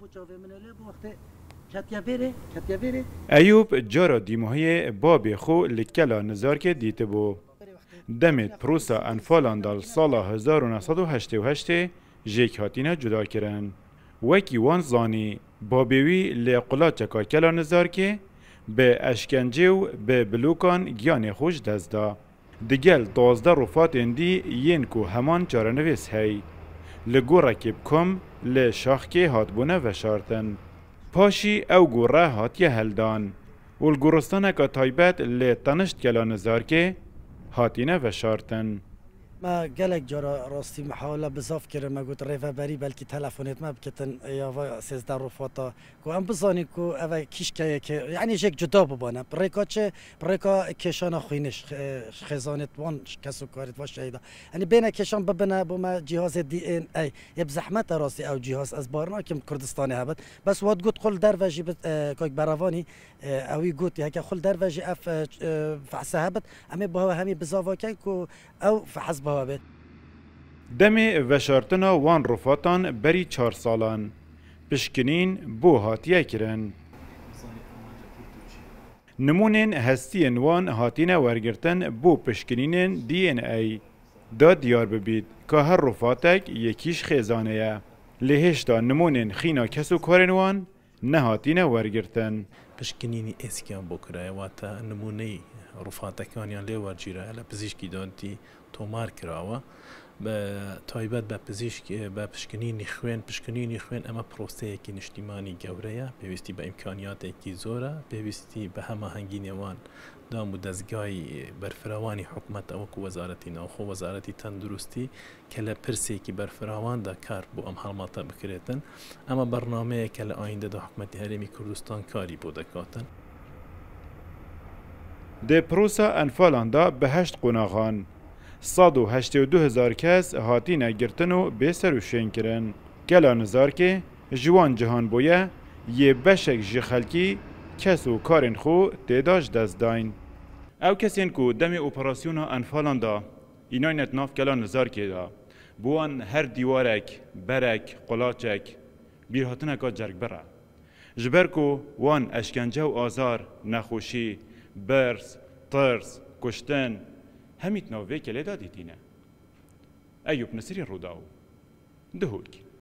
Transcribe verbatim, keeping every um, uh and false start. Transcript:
Bo çavê min e lê, bo wextê ketiye vêrê, ketiye vêrê. Eyûp cara dîmahiyê babê xwe li Kela Nizarkê dîtibû. Demê prosa enfalan de li sala hezar û neh sed û heştê û heştê jêk hatine cudakirin. Wekî wan zanî, babê wî li qulaçeka Kela Nizarkê bi eşkencê û bi bilokan giyanê xwe ji dest da. Digel duwazdeh rufatên dî yên ku heman çarenivîs hey, li gorekê bi kom li Şaxkê hatibûne veşartin. Paşî ew gore hatiye heldan û li goristaneke taybet li tenişt Kela Nizarkê hatine veşartin. Me gelek cara rastî mihawile bizav kirin, me got rêveberî belkî telefonêt me bikitin ya va sêzdeh rofata ku em bizanîn ku ev e kîşkeyeke, yanî jêk cuda bibane. Bi rêka çi? Bi rêka kêşana xwînê ji xe-, ji xêzanêt wan, ji kes û karêt va şehîda. Yanî bêne kêşan bibine bo me cîhazê D N A. Yê bi zehmet e rastî ew cîhaz, ez bar nakim Kurdistanê hebit. Bes wat got xwe li derve jî bi, e, kak Berevanî, e, ewî gotî, heke xwe li derve jî ev, e, e, fehse hebit, em ê bi hewe hemî bizava ken ku ew fehs bi hewe bê. Demê veşartina wan rofatan berî çar salan, pişkinîn bo hatiye kirin. Nimûnên hestiyên wan hatine wergirtin bo pişkinînên D N A, da diyar bibît ka her rofatek yekî ji xêzanê ye. Lê hêşta nimûnên xîna kes û karên wan nehatine wergirtin. Pişkinînî êskiyan bo kiraye, wate nimûneyî rufatekaniyan lê wercîraye, li pizîşkî dantî tomar kirawe. Bi taybet be pizîşk, be pişkinînî xwên, pişkinînî xwên eme proseyekî niştîmanî gewre ye, pêwîstî be îmkaniyatekî zor e, pêwîstî be hemahengînê wan dam û dezgayî berfirawanî hikûmet e, wekû Wezaretî Navxwe, Wezaretî Tenduristî, ke li pirsêkî berfirawan de kar bo em helmate bikirêtin. Ema bernameyeke li ayînde de hikûmetê Herêmî Kurdistan karî bo dekatin. Di prosa enfalan de bi heşt qonaxan, sed û heştê û du hezar kes hatine girtin û bê serûşên kirin. Kela Nizarkê ji wan cihan bûye yê beşek ji xelkî kes û karên xwe tê de ji dest dayîn. Ew kesên ku demê operasyona enfalan de înayne di nav Kela Nizarkê de, bi wan her dîwarek, berek, qulaçek, bîrhatineka cergbir e. Ji ber ku wan eşkence û azar, nexweşî, birz, tirs, kuştin, hemî di nav vê kelê de dîtîne. Eyûp Nisrîn, Rûdaw, Duhok.